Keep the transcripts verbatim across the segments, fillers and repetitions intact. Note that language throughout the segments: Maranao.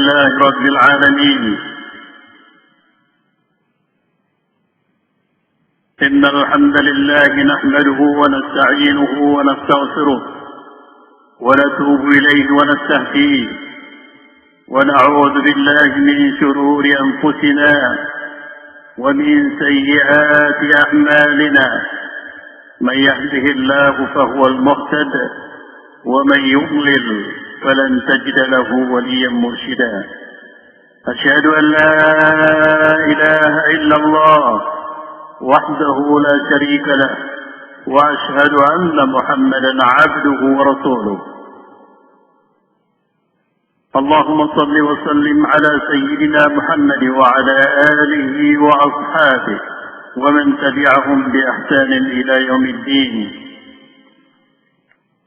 لله رب العالمين. إن الحمد لله نحمده ونستعينه ونستغفره ونتوب إليه ونستهديه، ونعوذ بالله من شرور أنفسنا ومن سيئات أعمالنا. من يهده الله فهو المهتد، ومن يضلل فلن تجد له وليا مرشدا. أشهد أن لا إله إلا الله وحده لا شريك له، وأشهد أن محمدا عبده ورسوله. اللهم صل وسلم على سيدنا محمد وعلى آله وأصحابه ومن تبعهم بإحسان إلى يوم الدين.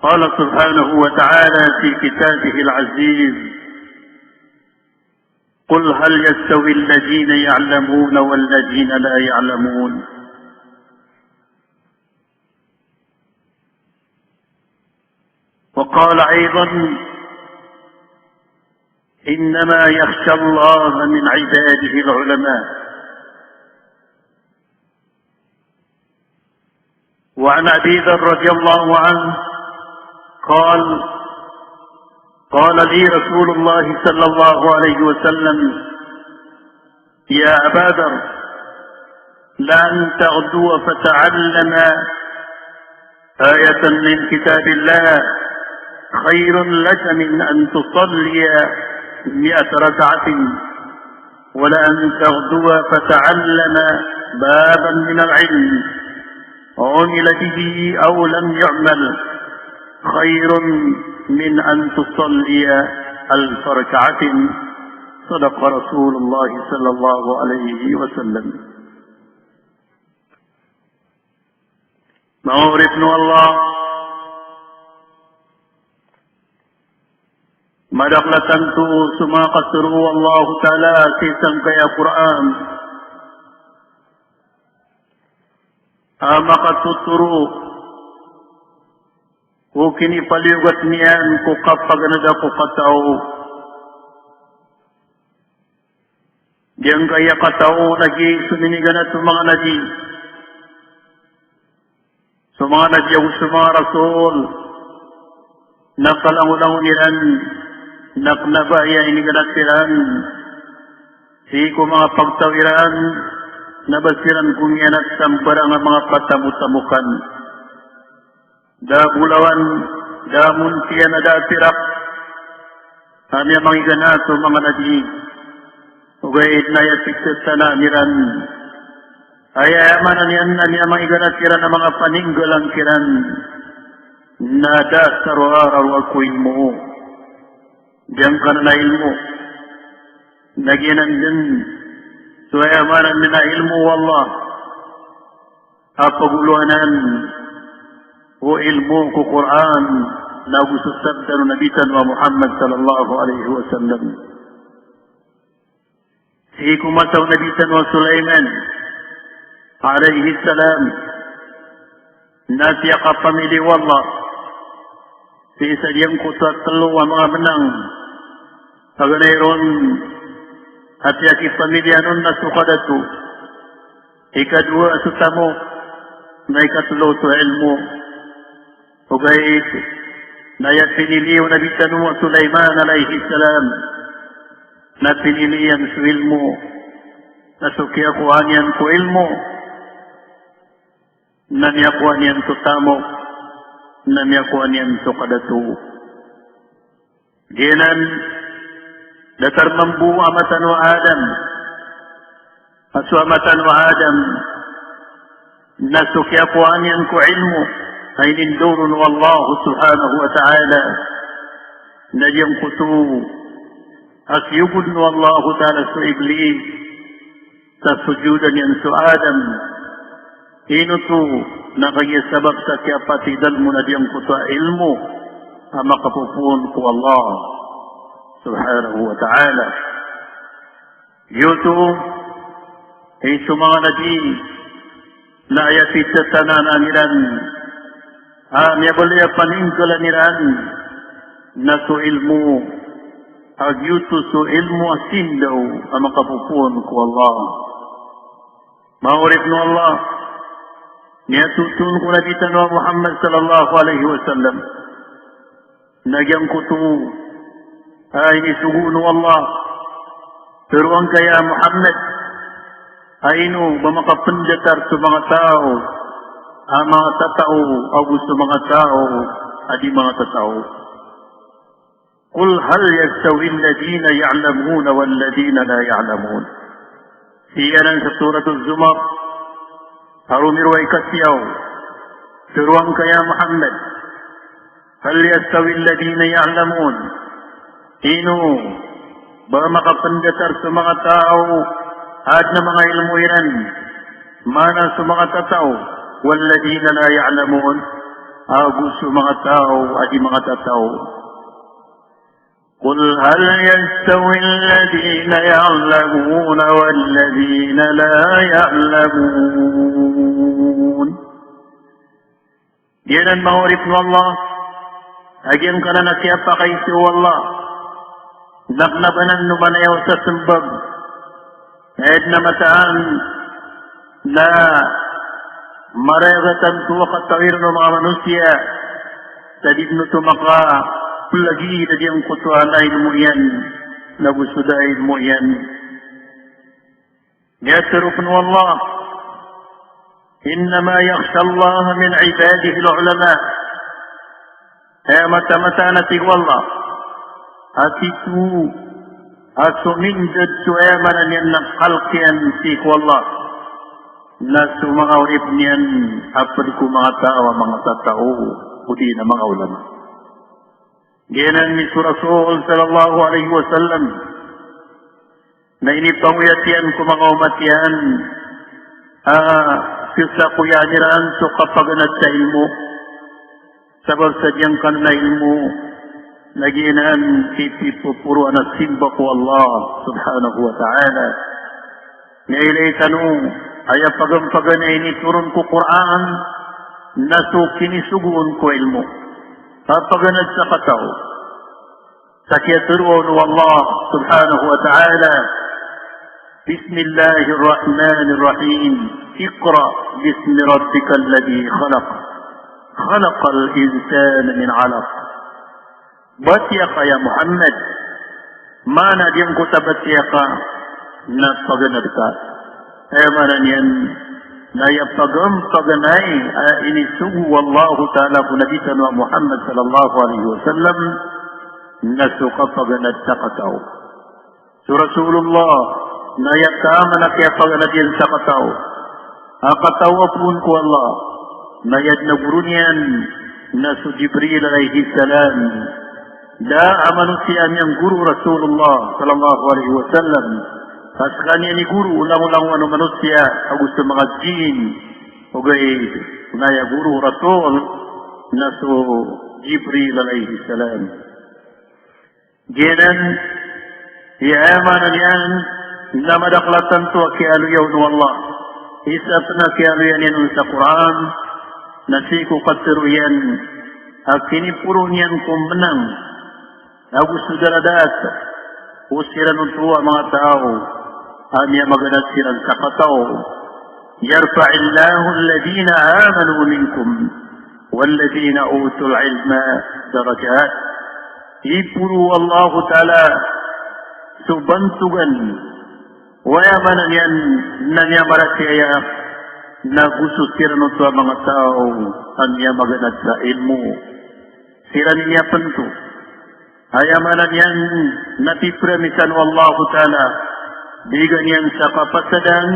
قال سبحانه وتعالى في كتابه العزيز: قل هل يستوي الذين يعلمون والذين لا يعلمون؟ وقال أيضا: إنما يخشى الله من عباده العلماء. وعن أبي ذر رضي الله عنه قال: قال لي رسول الله صلى الله عليه وسلم: يا أبا ذر، لأن تغدو فتعلم آية من كتاب الله خير لك من أن تصلي مائة ركعة، ولأن تغدو فتعلم بابا من العلم عمل به أو لم يعمل خير من أن تصلي ألف ركعة. صدق رسول الله صلى الله عليه وسلم. Manga oripn o Allah, madakl a tanto so manga katharo o Allahu Ta'ala sii sangkaya Qur'an a makatotoro ko kinipaliyogat niyan ko kapaganada ko katao. Giyangkaya katao na giya so miniganat o manga nabi. So manga nabi ago so manga rasul na kalangolangon iran, na kna ba aya iniganat iran sii ko manga pagtaw iran, na ba siran komiyanat sa mbarang a manga patamotamokan. Da bolawan, da montiya, na da pirak a miyamangiganat o manga nabi. Ogaid na aya pithatanan iran, aya maana niyan na miyamangiganat iran a manga paninggalan kiran, na da sa rowarawa ko ilmo. Giyangkanan a ilmo na giyanan dn so aya maana niyan a ilmo o Allah a pagolowanan o ilmo ko Qur'an nago so sabda o Nabi tano a Muhammad sallallahu alaihi wasallam. Sii ko masa o Nabi tano a Sulaiman alaihi salam, na piyakapamili o Allah sii sa giyangkoto a tlo a manga bnang. Paganay ron a piyakipamilian on na so kadato, ikadowa so tamok, na ikatlo so ilmo. Ogaid na aya pinili o Nabi tano a Sulaiman alaihi salam na pinili iyan so ilmo, na so kiyakowa niyan ko ilmo na miyakowa niyan so tamok, na miyakowa niyan so kadato. Giyanan, datar mambo a ama tano a Adam, a so ama tano a Adam na so kiyakowa niyan ko ilmo a inindao ron o Allah subhanahu wa ta'ala, na giyangkoto a kiyogodan o Allah ta'ala so Iblis sa sojodan iyan so Adam. Ino oto? Na kagiya sabap sa kiyapatidalm on a giyangkoto a ilmo a makapopoon ko Allah subhanahu wa ta'ala. Giyoto i so manga nabi na aya pithatanan iran a miyabaloy a paninggalan iran na so ilmo. A giyoto so ilmo a sindaw a makapopoon ko Allah. Manga oripn o Allah, miyatoon ko Nabi tano a Muhammad sallallahu alaihi wasallam na giyangkoto a inisogo o Allah. Tharoang ka ya Muhammad, a ino ba makapendatar so manga taw a manga tatao ago so manga taw a di manga tatao? Qul hal yastawi alladhina ya'lamuna walladhina la ya'lamun. Sii anan sa Suratul Zumar, a romiro a ika siyaw. Tharoang ka ya Muhammad, hal yastawi alladhina ya'lamun. Ino ba makapendatar so manga taw a adn a manga ilmo iran, maana so manga tatao, walladhina la ya'lamun, ago so manga taw a di manga tatao? Qul hal yastawi alladhina ya'lamuna walladhina la ya'lamun. Giyanan manga oripn o Allah, a giyangkanan a kiyapakaisa o Allah, na kna ba nan oman aya o sasmbag, na aya dn a mataan na marayag a tanto a katawi ron o manga manosiya, sa di dn oto makaplagid a giyangkoto a ilmo iyan, na go so da a ilmo iyan. Miyatharo pn o Allah, innama yakhsha Allaha min ibadihi al-ulama. Aya mataan a tig o Allah, a tito a somindad so aya maana niyan na kalk iyan sii ko Allah, na so manga oripn iyan a pd ko manga taw a manga tatao, odi na manga ulama. Giyanan i so Rasul sallallahu alaihi wasallam na inipangoyat iyan ko manga omat iyan a pzakoyaan iran so kapaganad sa ilmo. Sabap sa giyangkanan a ilmo na giyanan i pipoporoan a simba ko Allah subhanahu wa ta'ala. Miyailay tano, aya paganpaganay a initoron ko Qur'an na so kinisogoon ko ilmo. Kapaganad sa kataw. Sa kiyatharoa o Allah subhanahu wa ta'ala, Bismillahir Rahmanir Rahim. Iqra bismi rabbikal ladhi khalaq. Khalaqal insana min 'alaq. Batiya ka ya Muhammad. Maana giyangkoto a batiya ka na paganad ka. Aya maana niyan na aya paganpaganay a inisogo o Allahu ta'ala ko Nabi tano a Muhammad sallallahu alaihi wasallam na so kapaganad sa kataw. So Rasulullah na aya taman a kiyapaganad iyan sa kataw a kataw a poon ko Allah, na aya dn a goro niyan na so Jibril alayhis salam. Da a manosiya a miyanggoro o Rasulullah sallallahu alaihi wasallam. Ka skaniyan i goro o langolangowan o manosiya ago so manga jinn. Ogaid na aya goro o Rasul na so Jibril alayhis salam. Giyanan i aya maana niyan na madakl a tanto a kiyaaloya on o Allah. Isa pn a kiyaaloya niyan on sa Qur'an na sii ko katharo iyan a kiniporo niyan ko mnang ago so daradat o siran oto a manga taw a miyamaganad siran sa kataw. Yarfa'illahu alladhina amanu minkum walladhina utul ilma darajat. Iporo o Allahu ta'ala so bantogan o aya maana niyan na miyamaratiyaya na go so siran oto a manga taw a miyamaganad sa ilmo. Siran i miyapnto. Aya maana niyan na pipramisan o Allahu ta'ala, bigan iyan sa kapasadan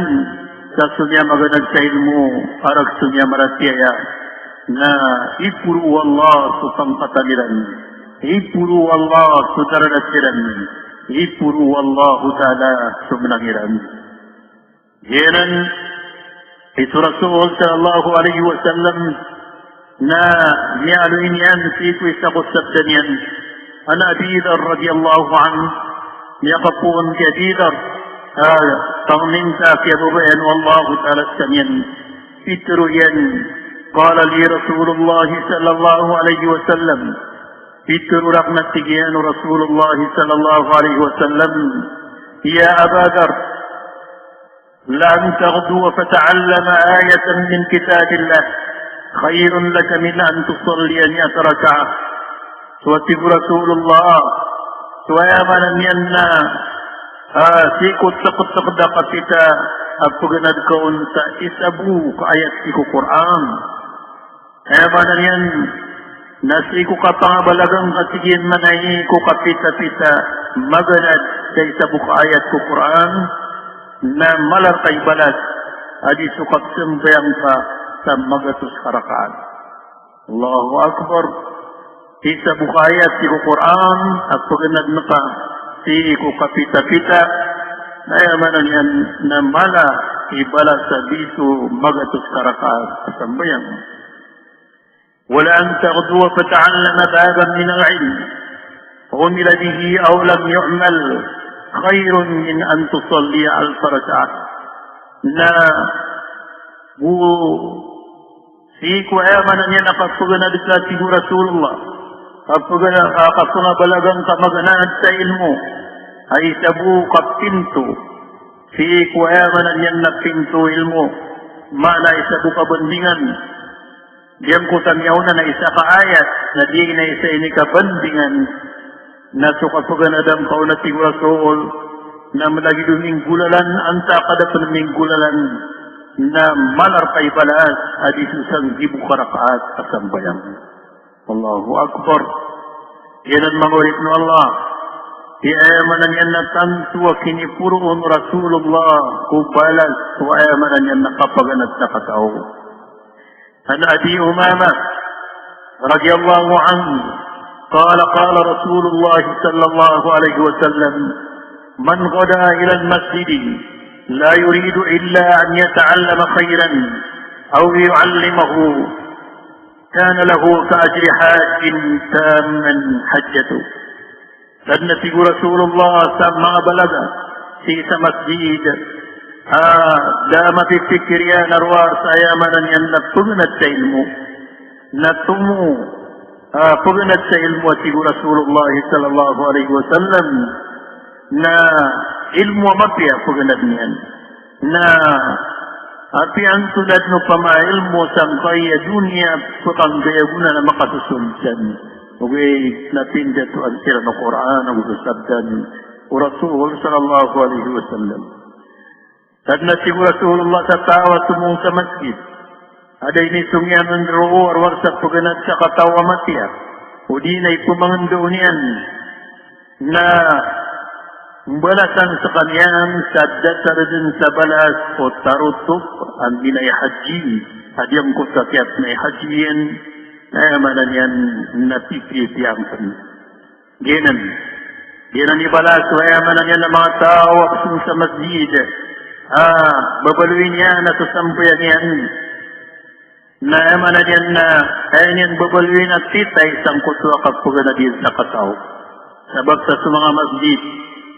sa so miyamaganad sa ilmo, a rk so miyamaratiyaya, na iporo o Allah so pangkatan iran, iporo o Allah so daradat iran, iporo o Allahu ta'ala so mnang iran. Giyanan i so Rasul sallallahu alaihi wasallam na miyaaloy niyan sii ko isa ko sabda niyan. An Abi Dharr radhiyallahu anhu, miyakapoon ki Abi Dharr, ah, pangninta a kiyababayaan o Allahu ta'ala skaniyan. Pitharo iyan, qala li Rasulullah sallallahu alaihi wasallam, Pitharo rakn, a tig iyan o Rasulullah sallallahu alaihi wasallam, "Ya Aba Dharr, la an taghduwa fata'allama ayatan min kitabillah khairun laka min an tusalliya mi'ata rak'ah." So a tig o Rasulullah, so aya maana niyan na, ah, sii ko tktkt a kapita a pganad ka on sa isa bo ka ayat sii ko Qur'an. Aya maana niyan na sii ko kapangabalaga ngka, tig iyan, man a sii ko kapitapita maganad sa isa bo ka ayat ko Qur'an, na mala rka i balas a di so kapsambayang ka sa magatos ka rakaat. Allahu Akbar. Isa bo ka ayat sii ko Qur'an a pganad ngka sii ko kapitapita, na aya maana niyan na mala i balas a di so magatos ka rakaat a sambayang. "Wala an taghduwa fata'allama baban min al-ilm fa u'mila bihi aw lam yu'mal khairun min an tusalliya alfa rak'ah." Na go sii ko, aya maana niyan na kapganad ka, tig o Rasulullah, kapgana-, ah, kapangabalaga ngka maganad sa ilmo, a isa bo ka pinto sii ko, aya maana niyan na pinto ilmo, maana isa bo ka bandingan. Giyangkoto a miyaona na isa ka ayat, na di na isa ini kabandingan, na so kapganad angka on, a tig o Rasul, na malagid o minggolalan antaa ka da pn minggolalan, na mala rka i balas a di so sanggibo ka rakaat a sambayang. Allahu Akbar. Giyanan, manga oripn o Allah, i aya maana niyan na tanto a kiniporo on o Rasulullah ko balas o, aya maana niyan na kapaganad sa katao. An Abi Umamah radhiyallahu anhu, qala, qala Rasulullah sallallahu alaihi wasallam, "Man ghada ila al-masjidi la yuridu illa an yata'allama khairan aw yu'allimahu, kana lahu ka ajri hajjin tamman hajjatuh." Sadn, a tig o Rasulullah, sa mangabalaga sii sa masjid, ah, da a mapipikir iyan a rowar sa, aya maana niyan na pganad sa ilmo, na tomo, ah, pganad sa ilmo, a tig o Rasulullah sallallahu alaihi wasallam, na ilmo a mapiya pganad iyan. Na apiya antonaa dn opama a ilmo sangkai a doniya, pkanggayagonan a makasosold san, ogaid na pindatoan siran o Qur'an ago so sabdan o Rasul sallallahu alaihi wasallam. Sadn, a tig o Rasulullah, sa taw a tomong sa masjid a da inisong iyan on roo a rowar sa pganad sa katao a mapiya, odi na ipmangndao niyan na mbalasan skaniyan sa datar dn sa balas o tarotop a minay haji, a giyangkoto a kiyapnay haji iyan, na aya maana niyan na pipiya pn. Giyanan, giyanan i balas o, aya maana niyan na manga taw a psong sa masjid a babaloy niyan a so sambayang iyan. Na aya maana niyan na aya niyan babaloy na titay sangkoto a kapganad iyan sa katao. Sabap sa so manga masjid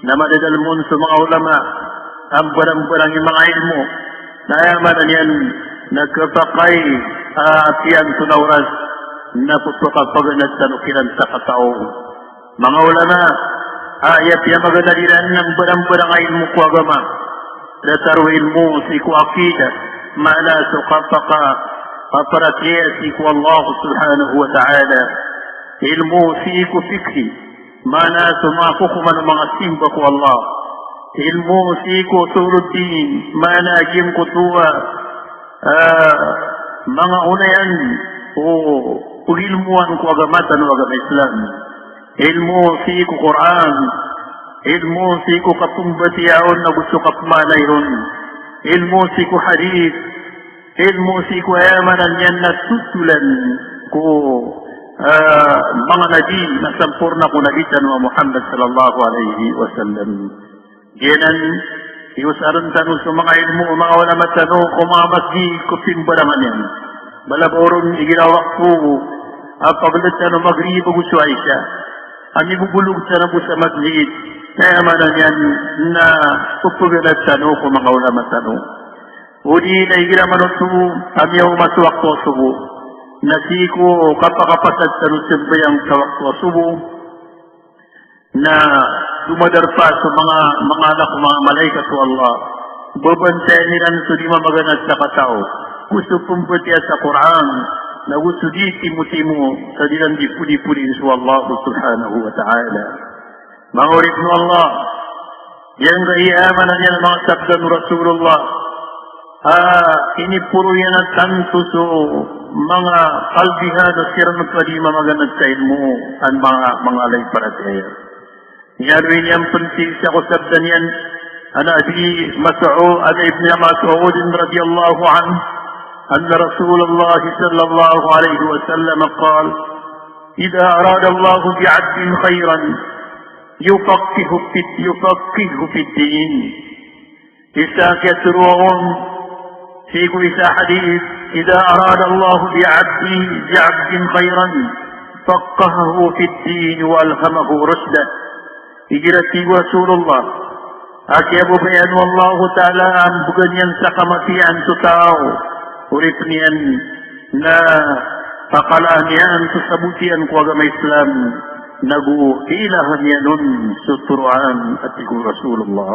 na madadalm on so manga ulama a mbarangbarang i manga ilmo. Na aya maana niyan na khapakay a apiya antonaa oras na pphakapaganad tano kiran sa katao. Manga ulama, a, aya piyamaganad iran na mbarangbarang a ilmo ko agama. Datar o ilmo sii ko aqidah, maana so kapaka, kaparatiyaya sii ko Allah subhanahu wa ta'ala. Ilmo sii ko fiqh, maana so manga kokoman o manga simba ko Allah. Ilmo sii ko usuluddin, maana giyangkoto a ah, manga onayan o pagilmoan ko agama tano a agama Islam. Ilmo sii ko Qur'an, ilmo sii ko kapmbatiyaa on ago so kapmaanai ron, ilmo sii ko hadith, ilmo sii ko aya maana niyan na totolan ko, ah, manga nabi na samporna ko Nabi tano a Muhammad sallallahu alaihi wasallam. Giyanan, iyosarn tano so manga ilmo o manga ulama tano ko manga masjid ko pimbarangan iyan. Bala ba oron igira wakto a pagltan o Maghrib ago so Isha a mibobolog tano bo sa masjid, na aya maana niyan na pphaganad tano ko manga ulama tano. Odi na igira manoto a miyaoma so wakto a sobo, Na sii ko kapakapasad tano sambayang sa wakto a sobo, na domadarpa so manga, manga anak o manga malaikat o Allah. Babantayan iran so di mamaganad sa kataw, go so pembatiya sa Qur'an, na go so di timotimo sa di iran di podipodin so Allah Subhanahu wa Ta'ala. Manga oripn o Allah, giyangkaya maana niyan a manga sabda o Rasulullah a iniporo iyan a tanto so manga kalbihan a siran pn a di mamaganad sa ilmo, an manga, manga alay paratiyaya. Miyaaloy niyan pn sii sa ko sabda niyan, an Abi Mas'ud, an Ibn Mas'ud radiyallahu anhu, anna Rasulullah sallallahu alaihi wasallam qal, "Idha arada Allahu bi'abdin khairan, yufaqqihhu fid, yufaqqihhu fid din." Isa a kiyatharoa on sii ko isa a hadith, "Idha arada Allahu bi'abdi, bi'abdin khairan, faqqahahu fid din wa alhamahu rushdah." Igira tig o Rasulullah a kiyababayaan o Allahu Ta'ala a mbgan iyan sa kamatiyaan so taw, oripn iyan na pakalaan iyan so sabot iyan ko agama Islam, na go ilahan iyan on so toroan, a tig o Rasulullah.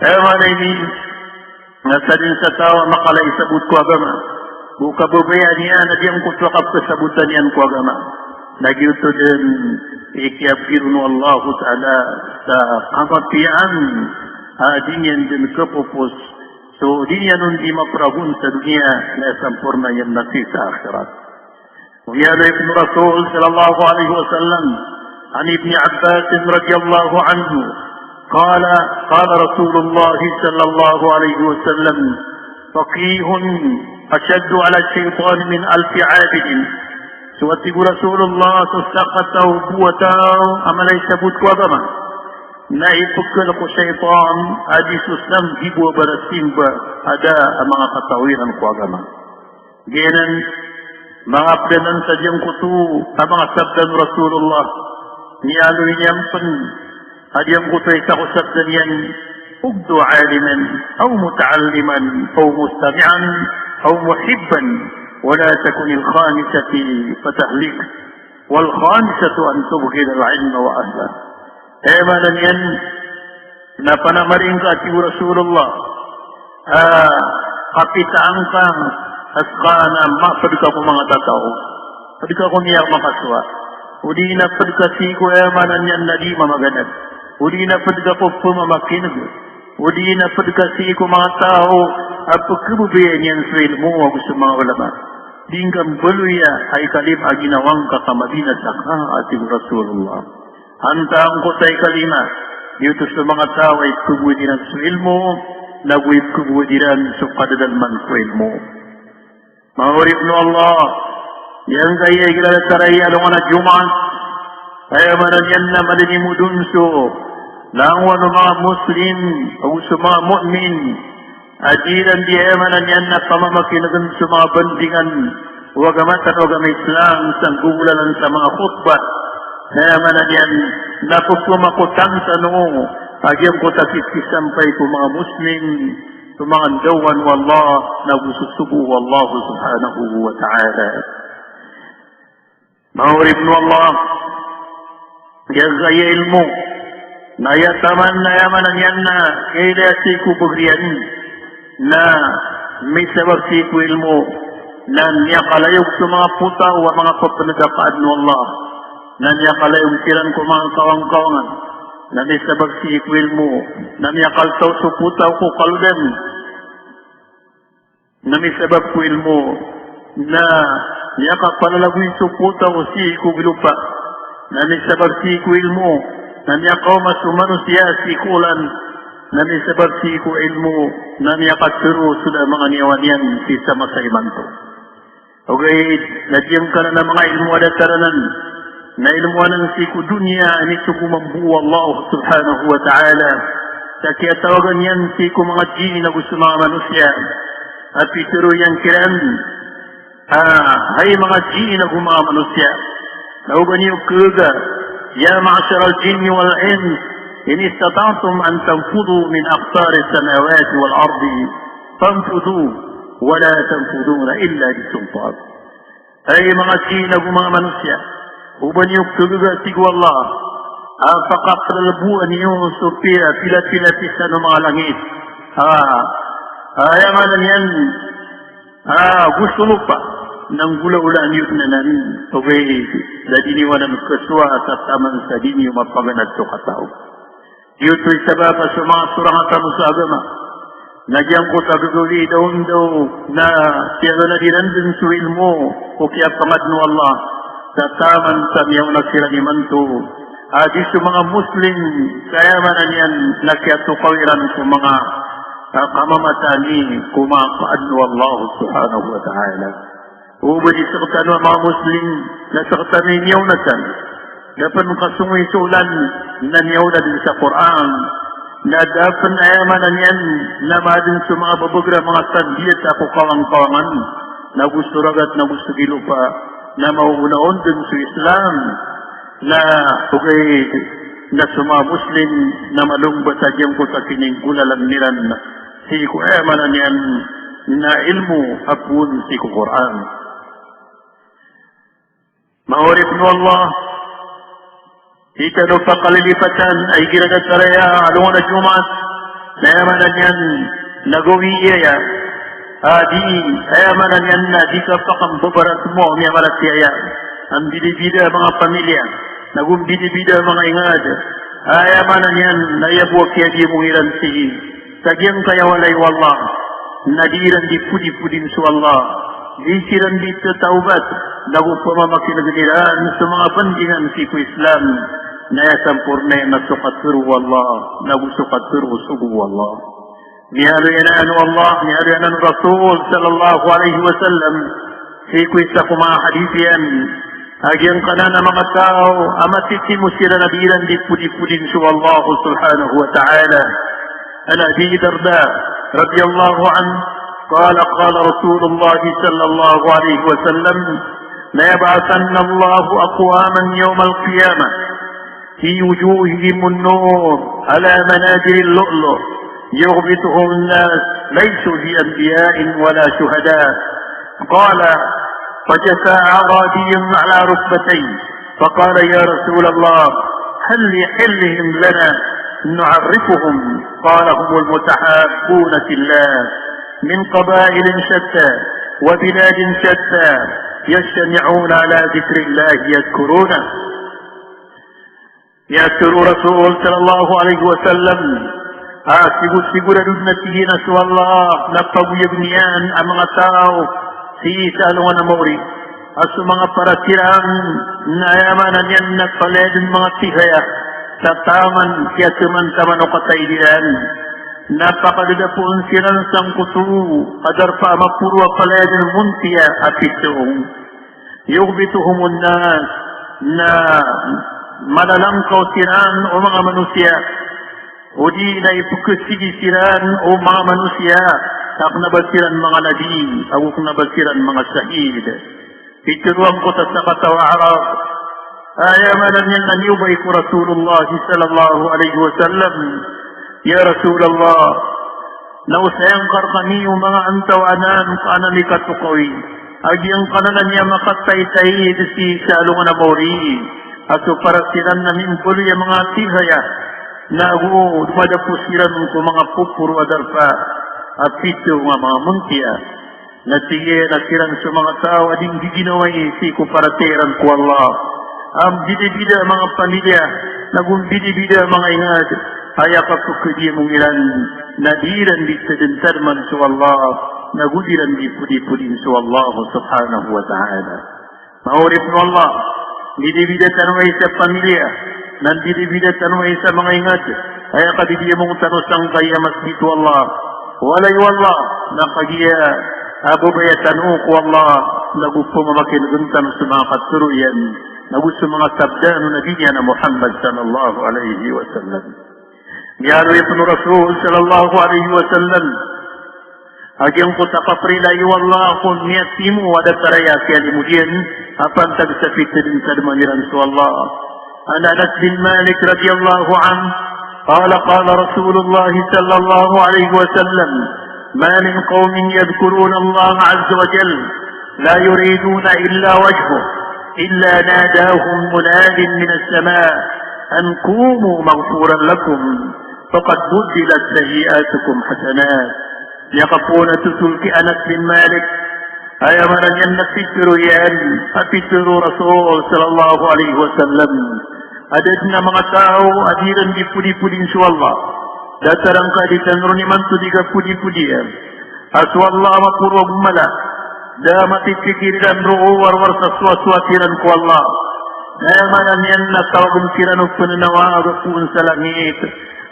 Aya maana ini na sadn sa taw a makala i sabot ko agama, go kababayaan iyan a giyangkoto a kapkhasabotan iyan ko agama, na giyoto dn i kiyabgi ron o Allahu Ta'ala sa kamatiyaan a di niyan dn khapopos, so di niyan on di mapragon sa doniya, na samporna iyan na sii sa akhirat. Miyaaloy pn o Rasul sallallahu alaihi wasallam, an Ibni Abbas radiyallahu anhu, qala, qala Rasulullah sallallahu alaihi wasallam, "Faqihun ashaddu ala shaytan min alfi abidin." So a tig o Rasulullah, so sakataw bo a taw a mala i sabot ko agama, na ipkl ko shaytan a di so sanggibo a barasimba a da a manga kataw iran ko agama. Giyanan, manga pd anan sa giyangkoto a manga sabda o Rasulullah. Miyaaloy niyan pn a giyangkoto a isa ko sabda niyan, "Ughdu aliman, aw muta'alliman, aw mustami'an, aw muhibban, wa la takunil khamisati fatahlik, wal khamisatu an tubghidal ilma wa ahlah." Aya maana niyan na panamaring ka, a tig o Rasulullah, a kapitaan ka a ska na mapd ka ko manga tataw. Pd ka ko miyakasowa. O di na pd ka sii ko, aya maana niyan na di mamaganad. O di na pd ka ko pmamakin'g. O di na pd ka sii ko manga taw a pkhababayaan iyan so ilmo ago so manga ulama. Di ngka mbaloya a ikalima a ginawa ngka ka mabinasa ka, a tig o Rasulullah. Antaa angkoto a ikalima? Giyoto so manga taw a ipkhagowad iran so ilmo, nago ipkhagowad iran so kadadalman ko ilmo. Manga oripn o Allah, giyangkaya igira datar a alongan a Jumaat, aya maana niyan na malinimod on so langowan o manga Muslim ago so manga mu'min, a di iran di, aya maana niyan na pamamakin'gn so manga bandingan o agama tano a agama Islam, sa nggogolalan sa manga khutbah. Aya maana niyan na pphamakotan tano a giyangkoto a kikisampay ko manga Muslim so manga ndaowan o Allah, nago so sogo o Allah subhanahu wa ta'ala. Manga oripn o Allah, giyangkaya ilmo na aya taman na aya maana niyan na kailaya sii ko bagr iyan, na misabap sii ko ilmo na miyakalayog so manga potaw a manga pphanadakaadn o Allah, na miyakalayog siran ko manga kawangkawangan, na misabap sii ko ilmo na miyakaltaw so potaw ko kalodan, na misabap ko ilmo na miyakapalalagoy so potaw sii ko gilopa, na misabap sii ko ilmo na miyakaoma so manosiya sii ko olan, na misabap sii ko ilmo na miyakatharo so da a manga niyawa niyan sii sa masa imanto. Ogaid na giyangkanan a manga ilmo a datar anan na ilmo anan sii ko doniya a inisogo mambo o Allah subhanahu wa ta'ala, sa kiyatawagan iyan sii ko manga jinn ago so manga manosiya. A pitharo iyan kiran a, hay manga jinn ago manga manosiya, na oba niyo khaga, ya ma'sharal jinni wal ins, in istata'tum an tanfudhu min aqtaris samawati wal ardi, fanfudhu, wa la tanfudhuna illa bisultan. Hay manga jinn ago manga manosiya, o ba niyo kagaga sii ko Allah a pakakalbowan iyo so piya, pila-pila pisan o manga langit a, a, aya maana niyan, a, go so lopa, na nggolawlaan iyo dn anan, ogaid da di niyo anan kasowa sa taman sa di niyo mapaganad so kataw. Giyoto i sabap a so manga sorang a tano sa agama na giyangkoto a gagawii daon daw na kiyaganad iran dn so ilmo ko kiyapangadn o Allah sa taman sa miyaona siran imanto a di so manga Muslim, sa aya maana niyan na kiyatokaw iran ko manga, a, kamamataan i ko manga kaadn o Allah subhanahu wa ta'ala. O ba di sktano a manga Muslim na sktano i miyaona san, da pn kasongoy so olan na miyaona dn sa Qur'an, na da pn, aya maana niyan, na maadn so manga babagr a manga sandiyat a ko kawangkawangan, na go so ragat, na go so gilopa, na maoona on dn so Islam, na ogaid na so manga Muslim na malombat a giyangkoto a kininggolalan iran sii ko, aya maana niyan, na ilmo a poon sii ko Qur'an. Manga oripn o Allah, di tano pakalilipatan a igira datar aya a alongan a Jumaat, na aya maana niyan na gawii aya a di, aya maana niyan na di kapakambabaratemowa o miyamaratiyaya a mbidabida a manga pamilya, na go mbidabida a manga ingad, aya maana niyan na aya bo a kiyadiyamong iran sii sa giyangkaya walay o Allah, na di iran di podipodin so Allah, di siran di tatawbat, na go pamamakinegn iran so manga bandingan sii ko Islam, na aya sampornaa iyan na so katharo o Allah, na go so katharo o sogo o Allah. Miyaaloy anan o Allah, miyaaloy anan o Rasul sallallahu alaihi wasallam, sii ko isa ko manga hadith iyan, a giyangkanan a manga taw a matitimo siran a di iran di podipodin so Allah subhanahu wa ta'ala. An Abi Darda radiyallahu anhu, qala, qala Rasulullah sallallahu alaihi wasallam, la yab'athanna Allahu aqwaman yawmal qiyamah في وجوههم النور على منابر اللؤلؤ يغبطهم الناس ليسوا بأنبياء ولا شهداء. قال: فجثى أعرابي على ركبتيه فقال: يا رسول الله، هل لحلهم لنا نعرفهم؟ قال: هم المتحابون في الله من قبائل شتى وبلاد شتى يجتمعون على ذكر الله يذكرونه. Miyatharo o Rasul sallallahu alaihi wasallam a sigosigorado dn a tig iyan a so Allah na pagoyagn iyan a manga taw sii sa alongan a maori a so manga para siran na aya maana niyan na palaya dn manga tihaya sa taman kiyateman-taman o kataid iran, na pakadadapoon siran sangkoto a darpa a maporo a palaya dn montiya a pito. Yughbituhumun nas, na malalangkaw siran o manga manosiya, odi na ipkhasigi siran o manga manosiya, ka kna ba siran manga nabi, ago kna ba siran manga shahid. Pitharo angkoto a sakataw a Arab, aya maana niyan na niyobai ko Rasulullah sallallahu alaihi wasallam, ya Rasulullah, na osaya ngka rkami o manga antawaa anan ka an ami katokawi a giyangkanan a miyakataytayid sii sa alongan a maori a so para siran na mimbaloy a manga tihaya, na go madapos siran ko manga poporo a darpa a pito nga manga montiya. Na tig iyan a siran so manga taw a di nggiginawai sii ko paratiyaya iran ko Allah a mbidabida a manga pamilya, na go mbidabida a manga ingad, aya kapkadiyamong iran na di iran di tadmtadman so Allah, na go di iran di podipodin so Allah subhanahu wa ta'ala. Manga oripn o Allah, mbidabida tano aya sa pamilya, na mbidabida tano aya sa manga ingad, aya kadidiyamong tano sangkaya masgit o Allah, walay o Allah, na kagiya a babaya tano ko Allah, na go pamamakinegn tano so manga katharo iyan, na go so manga sabda o Nabi niyan a Muhammad sallallahu alaihi wasallam. Miyaaloy pn o Rasul sallallahu alaihi wasallam a giyangkoto a kaprilayi o Allah ko miyatimo a datar aya a kiyalimod iyan a pantag sa pitadmtadman iran so Allah. An Anas bin Malik radiyallahu anhu, qala, qala Rasulullah sallallahu alaihi wasallam, ma min qawmin yadhkuruna Allah azza wa jalla لا يريدون إلا وجهه إلا ناداهم مناد من السماء أن قوموا مغفورا لكم فقد بدلت سيئاتكم حسنات. Aya kapoon a thotol ki Anas bin Malik, aya maana niyan na pitharo iyan a pitharo o Rasul sallallahu alaihi wasallam a da dn a manga taw a di ran di podipodin so Allah. Datar angka di tano ron imanto di kapodipodi iyan a so Allah a maporo ago mala, da a matipikir iran roo a rowar sa soasoat iran ko Allah. Na aya maana niyan na tawagn kiran o pnanawaga poon sa langit,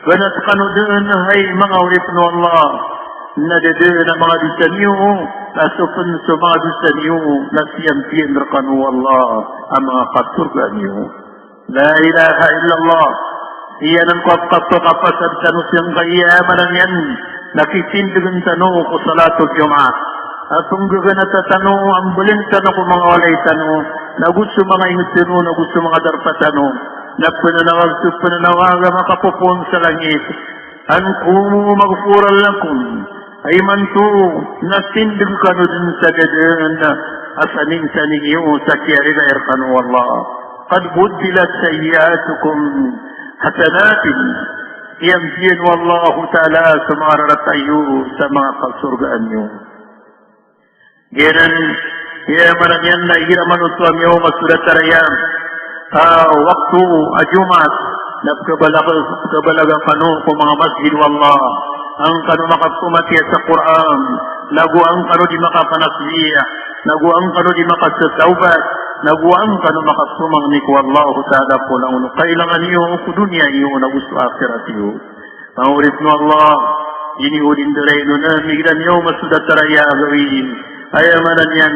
ganat kano dn hay manga oripn o Allah, na da dn a manga dosa niyo, na so pn so manga dosa niyo na siyambiyan rkano o Allah a manga kasorgaan iyo. La ilaha illallah. Iyanan ko a kapakapasad tano sangkaya, aya maana niyan na kitindgn tano ko salatul Jumaat a pnggaganata tano, a mbln tano ko manga walay tano, nago so manga ingd tano, nago so manga darpa tano, na pnanawag so pnanawag a makapopoon sa langit. An qumu maghfuran lakum. Imanto na tindg kano dn sa da dn a saningsaning iyo sa kiyarila rkano o Allah. Qad buddilat sayyi'atukum hasanatin. Iyambiyan o Allahu Ta'ala so manga rarata iyo sa manga kasorgaan iyo. Giyanan, aya maana niyan na igira manoto ami o masodat a raya a wakto a Jumaat, na pkhabalaga, pkhabalaga kano ko manga masjid o Allah. An kano makapmatiya sa Qur'an, nago an kano di makapanasbih, nago an kano di makasatawbat, nago an kano makapmangni ko Allahu Ta'ala ko langon o kailangan iyo ko doniya iyo nago so akhirat iyo. Manga oripn o Allah, ini o di ndarain on a migira niyo masodat a raya a gawii. Aya maana niyan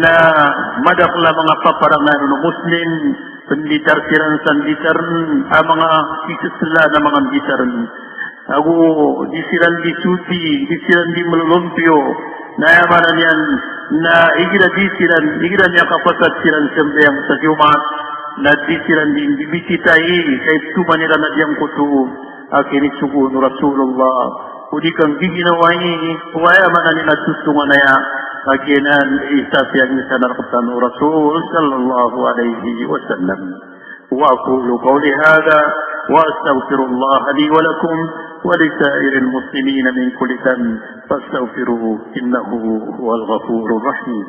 na madakl a manga paparangan o Muslim, pnditar siran sa nditarn a manga kisislaan a manga nditarn. Ago di siran di soti, di siran di mlolompiyo. Na aya maana niyan na igira di siran, igira miyakapasad siran sambayang sa Jumaat, na di siran di mbibisita i, sa iptoman iran a giyangkoto a kinisogoon o Rasulullah. O di kanggiginawai, o aya maana niyan na tosongan aya, a giyanan i isa piyangisa na rktano o Rasul sallallahu alaihi wasallam. Wa aqulu qawli hadha wa astaghfirullaha li wa lakum wa li sa'iril muslimina min kulli dhanb fastaghfiruhu innahu huwal ghafurur rahim.